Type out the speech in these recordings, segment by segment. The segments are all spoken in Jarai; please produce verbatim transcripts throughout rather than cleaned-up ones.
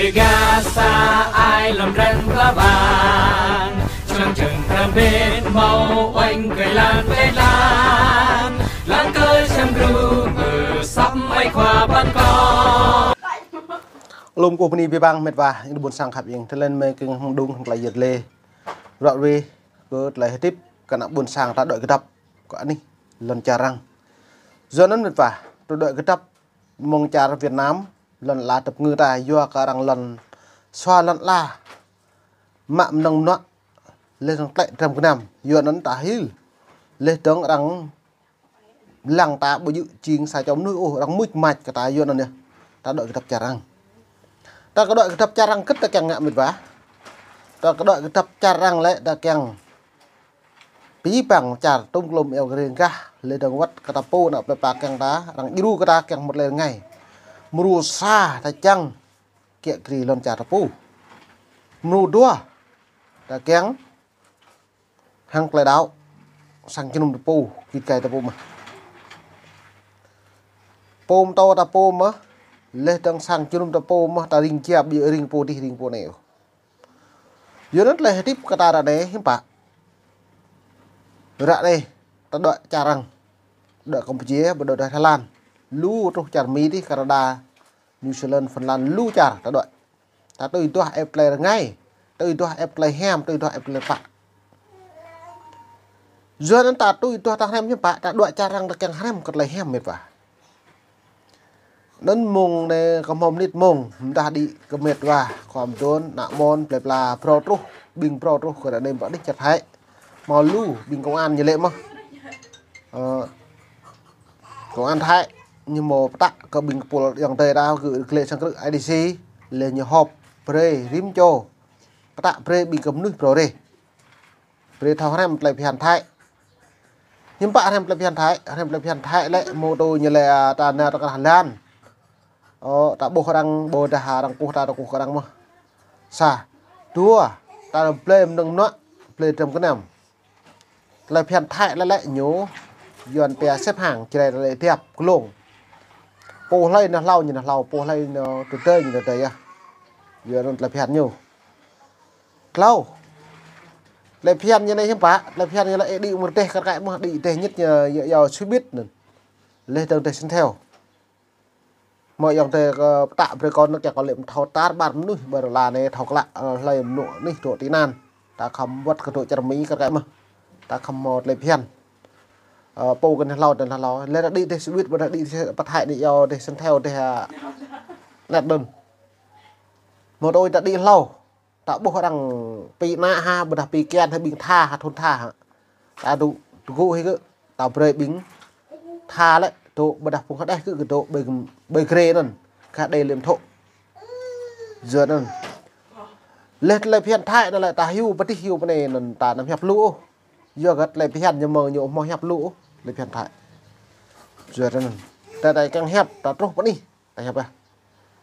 Gah sa ai lŏm dran pla bang, čang čang pram bên hmâo oanh kơi lan pê lan, lăng kơi čang gru mơ săp mai khua păn kơ. Lŏm kơ bơni bê bang met wa, ing ƀôn sang khăp ing, tơlen mê keng hăng đung hăng klai yơt lê. Rŏ rê, kơ klai hơdip, kơ ană ƀôn sang ta đuaĭ kơdăp, kơ anih, lŏn čar arăng. Yua anŭn met wa, ta đuaĭ kơdăp, mơ̆ng čar Việt Nam, lŏn ala tơpơngư ta, yua kơ arăng lŏn sua lŏn ala, mă mơnơ̆ng mơnuă, leh dơ̆ng tlĕ dram gơnam, yua anŭn ta hil, leh dơ̆ng arăng lăng ta ƀu djơ̆ jing sa čô mơnuih ôh, arăng muč mač kơ ta yua anŭn yơh. Ta đuaĭ kơdăp čar arăng. Ta kơ đuaĭ kơdăp čar arăng kơ̆t ta kiăng ngă met wa. Ta kơ đuaĭ kơdăp čar arăng lĕ ta kiăng pĭ păng čar tŭm klôm eo kơ rê gah, leh dơ̆ng wăt kơ ta pô ană plei pla kiăng ta, arăng djru kơ ta kiăng mŭt lĕ rơngai. Mrô sa ta čang kiă kriê lŏn čar ta pô. Mrô dua ta kiăng hăng klei đaŏ, sang jơnum ta pô, git gai ta pô mơh. Pô mơtô ta pô mơh, leh dơ̆ng sang jơnum ta pô mơh, ta ring jia ƀu djơ̆ ring pô dih, ring pô anai ôh. Yua anŭn klei hơdip kơ ta ră anai hiư̆m pă. Ră anai, ta đuaĭ čar arăng, đuaĭ Campuchia, ƀu đuaĭ Thái Lan. Lu truh čar Mi dih, Canada, New Zealand, Phần Lan, lu čar ta đuaĭ. Ta tui duah ĕp klei rơngai, tui duah ĕp klei hiam, tui duah ĕp klei pă. Yua anŭn ta tui duah ta hrăm hiư̆m pă, ta đuaĭ čar arăng ta kiăng hrăm kơ klei hiam met wa. Anŭn mông anai kơ hmâo mơnit mông, mơdah đĭ kơ met wa, khua mơdôn, ană mon, plei pla, phrâo truh, ƀing phrâo truh, kơ ră anai ƀă đih čar Thái. Hmâo lu, ƀing công an ñu lĕ mơh. Ơ, công an Thái, ñu hmâo pơtă kơ ƀing kơpul ayŏng adơi ta gơ̆ glêh sang krư̆ I D C, leh ñu họp brơi rĭm čô. Pơtă brơi ƀing kơ mơnuih phrâo rê. Brơi thâo hrăm klei phiăn Thái. Hiư̆m pă hrăm klei phiăn Thái, hrăm klei phiăn Thái lĕ mơ̆ tui ñu lĕ, a, ta nao ta krah lan. Ơ, ta ƀuh arăng, ƀôdah arăng kuh ta, ta kuh kơ arăng mơh. Sa. Dua, ta blơi mơnơ̆ng mơnuă, blơi dram gơnam. Klei phiăn Thái lĕ lĕ ñu, Yuan pia xếp hạng, Jrai lĕ điap, glông. Pô hlơi nao hlâo ñu nao hlâo, pô hlơi nao tơdơi ñu tơdơi yơh. Yua anŭn klei phiăn ñu. Klâo. Klei phiăn ñu anai hiư̆m pă, klei phiăn ñu lĕ đĭ mơ̆ng rơdêh kar kaĭ mơh, đĭ rơdêh ñit ñu, yua, yua sui bit anŭn. Leh dơ̆ng rơdêh Sân Thêu. Hmâo ayŏng adơi kơ pơtă brơi kơ anŭn kiăng kơ lĕ mơ̆ thâo tar ƀar mơnuih ƀơi rơla anai thâo klă, ơ, hlơi mơnuih dŏ tị nạn. Ta khŏm wăt kơ dŏ čar Mi kar kaĭ mơh. Ta khŏm hmâo klei phiăn. Ơ, pô kơ nao hlâo, ta nao hlâo. Leh ta đĭ rơdêh sui bit, ƀôdah đĭ rơdêh pơ Thái anai yua rơdêh Sân Thêu rơdêh, a, net đơn. Hmâo tui ta đĭ hlâo. Ta ƀuh arăng pĭ ană ha, ƀôdah pĭ kian ha, ƀing tha ha, thun tha ha. Ta dŏ, dŏ gŭ hĭ gơ̆, ta brơi ƀing tha lĕ, dŏ ƀôdah phung hơđeh gơ̆, gơ̆ dŏ ƀơi, ƀơi grê anŭn, gah đê lĕm thŏ. Yua anŭn. Leh klei phiăn Thái anŭn lĕ ta hyu, pơtih hyu pơ anai anŭn ta anăm hiăp lu ôh. Yua gah klei phiăn ñu mơ̆ng ñu hmâo hiăp lu ôh, klei phiăn Thái. Yua anŭn. Ta đai kiăng hiăp, ta truh pơ anih, ta hiăp ah.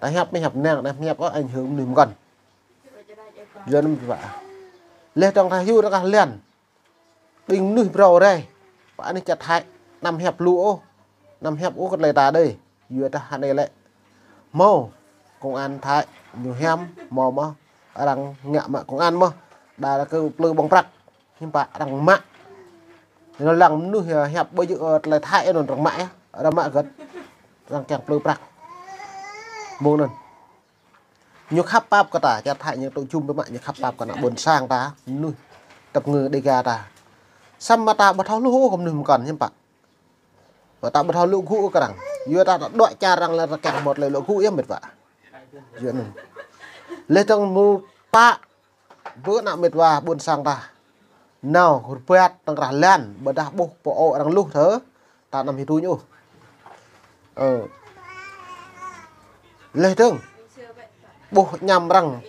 Ta hiăp mơ̆ hiăp năng, ta hiăp ôh ảnh hưởng mơnuih mơkăn. Yua anŭn biă. Leh dơ̆ng ta hyu ta kah lan. Ƀing mơnuih phrâo rai. Pơ anih čar Thái. Anăm hiăp lu ôh. Anăm hiăp ôh kơ klei ta đơi. Yua dah hơnai lĕ. Hmâo. Công an Thái. Ñu hiam. Hmâo mơh. Arăng ngă mă công an mơh. Đa kơ plư ƀơ̆ng prăk. Hiư̆m pă arăng mă. Ñu lăng mơnuih hiăp ƀơi jơ̆, ơ, klei Thái anŭn arăng mă yơh. Arăng mă gơ̆t. Arăng kiăng plư prăk. Mơ̆ng anŭn. Ñu khăp pap kơ ta, čar Thái ñu tŭ jum biă mă, ñu khăp pap kơ ană ƀôn sang ta, mơnuih tơpơngư Đêga ta. Samơ̆ ta ƀu thâo hluh ôh kơ mơnuih mơkăn hiư̆m pă. Mơ̆ ta ƀu thâo luă gŭ kơ arăng. Yua ta, ta đuaĭ čar arăng lĕ ta kiăng hmâo tơlơi luă gŭ yơh met wa. Yua anŭn. Leh dơ̆ng mơ̆ pă, ƀơ ană met wa ƀôn sang ta. Nao rơbat tơ̆ng krah lan, ƀôdah ƀuh pô ôh arăng luh thơ, ta anăm hyu tuñ ôh. Ơ. Leh dơ̆ng. Ƀuh añăm arăng.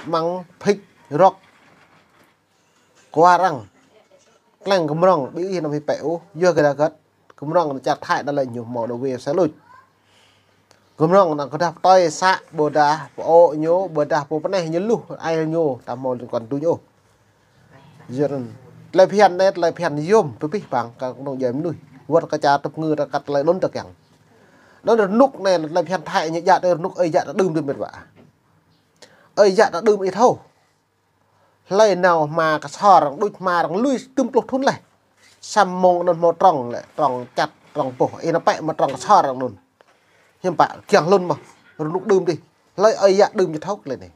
Măng phĭč rŏk. Kua arăng. Kleng gơmrŏng, ƀing ih anăm hĭ pĕ ôh. Yua kơ đa gơ̆t. Gơmrŏng anŭn čar Thái anŭn lĕ ñu hmâo anŭn wê sai luč. Gơmrŏng anŭn kơdah pơtơi să ƀôdah pô ôh ñu, ƀôdah pô pơneh ñu luh ai ñu, ta hmâo liên quan tuñ ôh. Yua anŭn. Klei phiăn anai, klei phiăn yôm, pơpih păng, kơ kơnung djuai mơnuih. Wơ̆t kơ čar tơpơngư ta kăt klei anŭn ta kiăng. Anŭn rơnŭk anai, klei phiăn Thái ñu djă tơ rơnŭk ơi djă tơ đưm tơ met wa. Ơi yă ta đưm ih thâo. Hlơi nao hma Ksor arăng đuč hma arăng lui tơm pluh thŭn laih. Samơ̆ mơ̆ng anŭn hmâo trong lĕ, trong čăt, trong boh. Ih nao pĕ mă trong Ksor arăng anŭn. Hiư̆m pă kiăng hlŭn mơ̆, rơnŭk đưm dih. Hlơi ơi yă đưm ñu thâo kơ lĕ anai.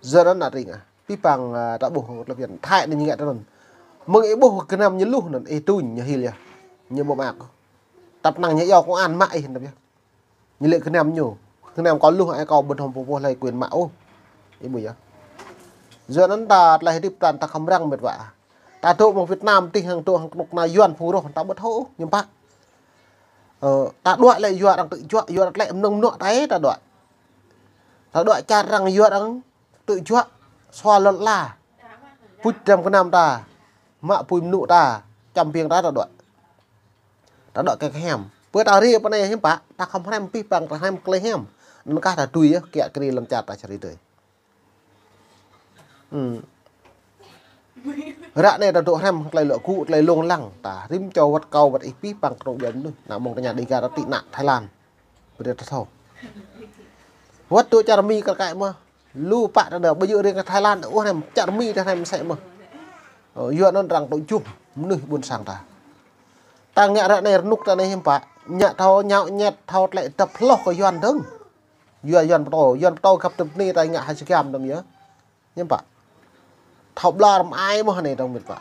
Yua anŭn ană tring ah. Pih păng, a, ta ƀuh tơlơi phiăn Thái anai ñu ngă tui anŭn. Mơ̆ng ih ƀuh gơnam ñu luh anŭn, ih tuñ ñu hil yơh. Ñu ƀu mơak. Tăp năng ñu iâu công an mă ih anŭn yơh. Ñu lĕ gơnam ñu. Gơnam kâo luh ai kâo ƀu thâo pô pô hlơi quyền mă ôh. Ih ƀuh yơh. Yua anŭn ta tơlơi hơdip ta ta khŏm răng mĕt wa. Ta dŏ mơ̆ng Việt Nam tih hăng dŏ hăng kơnuk kơna Yuan phung roh ta ƀu thâo ôh, hiư̆m pă. Ơ, ta đuaĭ lĕ yua arăng tŭ juă, yua arăng tlĕ mơnơ̆ng mơnuă ta ê ta đuaĭ. Ta đuaĭ čar arăng yua arăng tŭ juă, sua lŏn ala. Puč dram gơnam ta, mă apui mơnŭ ta, čăm ƀiêng ta ta đuaĭ. Ta đuaĭ kơ hiam. Pơ ta ri pơ anai hiư̆m pă, ta khŏm hrăm pih păng ta hrăm tơlơi hiam. Anŭn kah ta tui yơh, kiă kriê lŏn čar ta čar ri tơi. Hmm. Ră anai ta dŏ hrăm tơlơi luă gŭ, tơlơi lông lăng. Ta rĭm čô wơ̆t kâo wơ̆t ih pih păng kơnuk djuai mơnuih. Ană mơ̆ng tơña Dega ta tị nạn Thái Lan. Brơi ta thâo. Wơ̆t dŏ čar Mi kar kaĭ mơ̆. Lu pă ta đa ƀu djơ̆ ring kơ Thái Lan, ôh hrăm čar Mi ta hrăm mơsĕ mơ̆. Ơ, yua anŭn arăng tŭ jum mơnuih ƀôn sang ta. Ta ngă ră anai rơnŭk ta anai hiư̆m pă. Ngă thâo ñao ñet thâo tlĕ dăp hloh kơ Yuan dơ̆ng. Yua Yuan pơtô, Yuan pơtô găp tơm anai ta ngă hai jơgam tơm yơh. Hiư̆m pă. Thâo ƀlŏr mă ai mơ̆ anai dơ̆ng mĕt wa.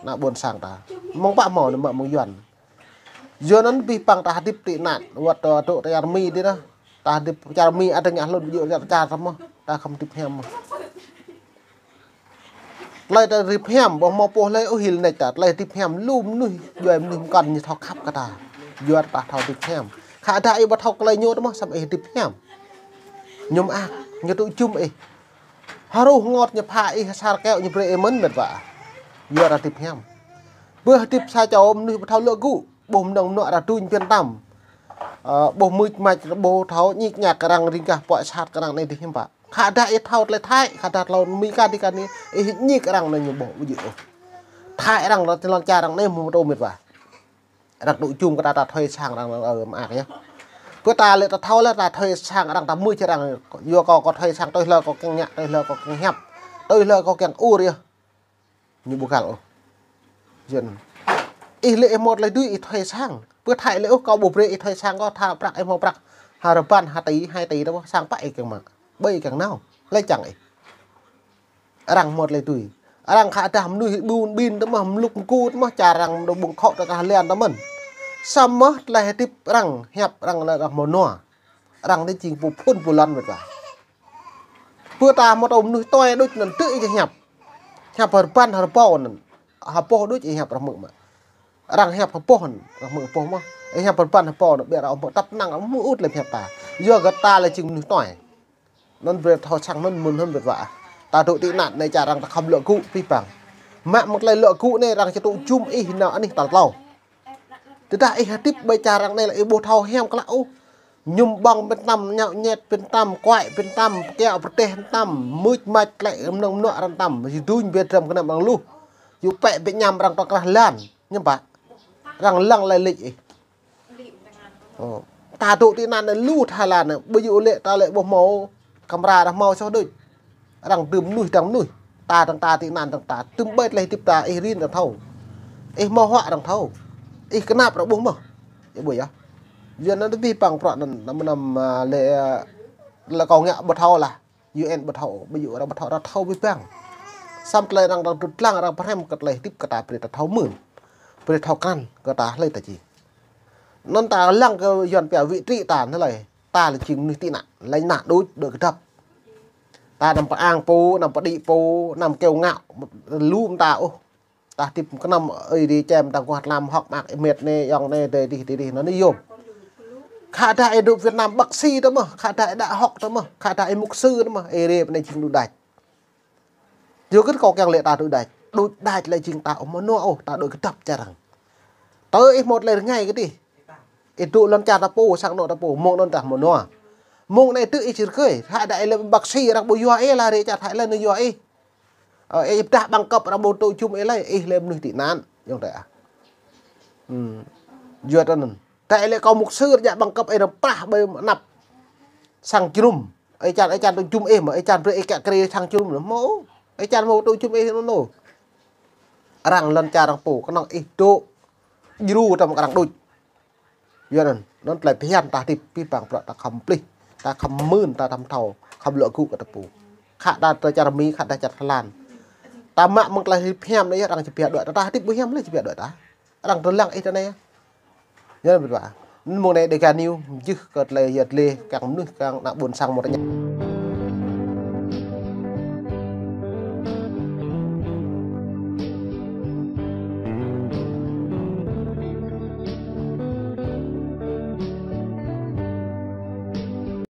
Ană ƀôn sang ta. Mơ̆ng pă hmâo anai mă mơ̆ng Yuan. Yua anŭn pih păng ta hơdip tị nạn, wơ̆t, ơ, dŏ ta čar Mi dih ta. Ta hơdip čar Mi ăt ngă hlŭn ƀu djơ̆ čar ta mơ̆. Ta khŏm hơdip hiam mơ̆. Tơlơi ta hơdip hiam, ƀu hmâo pô hlơi ôh hil nač ta, tơlơi hơdip hiam, lu mơnuih, djuai mơnuih mơkŏn ñu thâo khăp kơ ta. Yua ta thâo hơdip hiam. Khă dah ih ƀu thâo tơlơi ñu tơ mơ̆, samơ̆ ih hơdip hiam. Ñu mơak, ñu tŭ jum ih. Hruh ngot ñu pha ih, asar keo ñu brơi ih mơ̆n mĕt wa. Yua ta hơdip hiam. Ƀu hơdip sa čô mơnuih ƀu thâo luă gŭ, ƀuh mơnơ̆ng mơnuă arăng tuñ phiăn tăm. Ơ, ƀuh mưč mač, ƀu thâo ñik ñak kơ arăng ring gah puă sat kơ arăng anai dih hiư̆m pă. Khă dah ih thâo tơlơi Thái, khă dah tơlơi Mi kah dih kah anai, ih ñik arăng anai ñu ƀu djơ̆ ôh. Thái arăng lŏn čar arăng anai mơ̆ tơ mĕt wa. Arăng tŭ jum kơ ta, ta thuê sang arăng, ơ, mơak yơh. Pơ ta lĕ ta thâo lĕ ta thuê sang arăng ta mưč arăng, yua kâo kâo thuê sang tui hlơi kâo kiăng ngă, tui hlơi kâo kiăng hiăp, tui hlơi kâo kiăng ur yơh. Ñu ƀu găl ôh. Yua anŭn. Ih lĕ ih hmâo tơlơi dưi ih thuê sang. Pơ Thái lĕ ôh kâo ƀu brơi ih thuê sang kâo tha prăk ih hmâo prăk. Ha rơbăn ha tỉ, hai tỉ tơ mơ̆ sang pă ih kiăng mă. Ƀơi ih kiăng nao. Lĕ čang ih. Arăng hmâo tơlơi dưi. Arăng khă dah mơnuih ƀun ƀin tơ mơ̆, mlŭk mơkŭ tơ mơ̆, čar arăng dŏ ƀơ̆ng khŏ tơ kah lian tơ mơ̆n. Samơ̆ tơlơi hơdip arăng, hiăp arăng lĕ arăng hmâo nua. Arăng anai jing pô phŭn pô lŏn mĕt wa. Pơ ta hmâo tơ mơnuih tuai đôč anŭn tơ ih hiăp. Hiăp ha rơbăn ha rơbâo anŭn. Ha boh đôč ih hiăp arăng hmư̆ mă. Arăng hiăp ha boh anŭn, arăng hmư̆ boh mơ̆. Ih hiăp ha rơbăn ha rơbâo anŭn, ƀiă arăng hmư̆ tăp năng, arăng hmư̆ ŭt lĕ hiăp ta. Yua kơ ta lĕ jing mơnuih tuai. Anŭn brơi thâo sang anŭn mơ̆n hơ̆n mĕt wa. Ta dŏ tị nạn anai čar arăng ta khŏm luă gŭ pih păng. Mă mơ̆ng tơlơi luă gŭ anai arăng či tŭ jum ih nao anih tal tlâo. Tơdah ih hơdip ƀơi čar arăng anai lĕ ih ƀu thâo hiam klă ôh. Ñum ƀơ̆ng phiăn tăm, ñao ñet phiăn tăm, kuai phiăn tăm, kiaŏ pơteh phiăn tăm, mưč mač tlĕ mơnơ̆ng mơnuă arăng tăm, či duñ bĕ dram gơnam arăng luh. Yua pĕ bĕ ñam arăng tŏng krah lan, hiư̆m pă. Arăng lăng lĕ lĕč ih. Ơ. Ta dŏ tị nạn anai lu Thái Lan anai, ƀu djơ̆ lĕ ta lĕ ƀu hmâo, kamra arăng hmâo soh đôč. Arăng dưm mơnuih dăng mơnuih. Ta dăng ta tị nạn dăng ta. Tơm ƀơi tơlơi hơdip ta, ih rin arăng thâo. Ih hmâo huă arăng thâo. Ih kơnap arăng ƀuh mơ̆. Ih ƀuh yơh. Yua anŭn tơbih păng prăk anŭn, năm năm, a, lĕ, a, lĕ kâo ngă ƀu thâo lah. U N ƀu thâo, ƀu djơ̆ arăng ƀu thâo, arăng thâo abih bang. Samơ̆ tơlơi arăng, arăng tŭ lăng, arăng pơhrăm kơ tơlơi hơdip kơ ta brơi ta thâo mơ̆n. Brơi thâo krăn kơ ta hlơi ta či. Anŭn ta lăng kơ Yuan pia vị trí ta anai lĕ. Ta lĕ jing mơnuih tị nạn, lĕ ană đôč, đôč kơdŏp. Ta anăm pơang pô, anăm pơđĭ pô, anăm kiêu ngạo, lu mơta ôh. Ta hơdip kơnăm ơi adơi čem ta guah tlam hŏk mơak ih mĕt anai, ayŏng anai, adơi adih, adih adih, anŭn anai yôm. Khă dah ih dŏ Việt Nam bác sĩ tơ mơ̆, khă dah ih đại học tơ mơ̆, khă dah ih mục sư tơ mơ̆, ih rai pơ anai jing đôč đač. Yua kơ kâo kiăng lĕ ta đôč đač. Đôč đač lĕ jing ta ƀu hmâo nua ôh, ta đôč kơdŏp čar arăng. Tơ ih hmâo tơlơi rơngai kơ dih. Ih dŏ lŏn čar ta pô, sang anŏ ta pô, mơ̆ng anŭn ta hmâo nua. Mơ̆ng anai tơ ih či rơgơi, khă dah ih lĕ bác sĩ arăng ƀu yua ih, lă rai čar Thái Lan ñu yua ih. Ơ, ih pơdah bằng cấp arăng ƀu tŭ jum ih lơi, ih lĕ mơnuih tị nạn, ayŏng adơi ah. Hmm. Yua tơ anŭn. Dah ih lĕ kâo mục sư, dah bằng cấp ih arăng prah ƀơi anăp sang jơnum. Ih čan, ih čan tŭ jum ih mơ̆, ih čan brơi ih kă krê sang čum mơ̆. Ih čan mơ̆ tŭ jum ih anŭn. Arăng lŏn čar arăng pô, kơnơ̆ng ih dŏ djru tơm kơ arăng đôč. Yua anŭn, anŭn tơlơi phiăn ta hơdip abih bang bruă ta khŏm plih, ta khŏm mưn, ta khŏm thâo, khŏm lŏ gŭ kơ tơpŭ. Khă ta tơ čar Mi, khă ta čar Thái Lan. Ta mă mơ̆ng tơlơi hơdip hiam anai yơh, arăng či pia đuaĭ ta, ta hơdip ƀu hiam lĕ či pia đuaĭ ta. Arăng tơlăng ih tơ anai yơh. Yua anŭn ƀiă. Anŭn mơ̆ng anai Dega News, mơjưh kơ tơlơi yăl dlê, kiăng mơnuih, kiăng ană ƀôn sang mơ̆ng tơnah.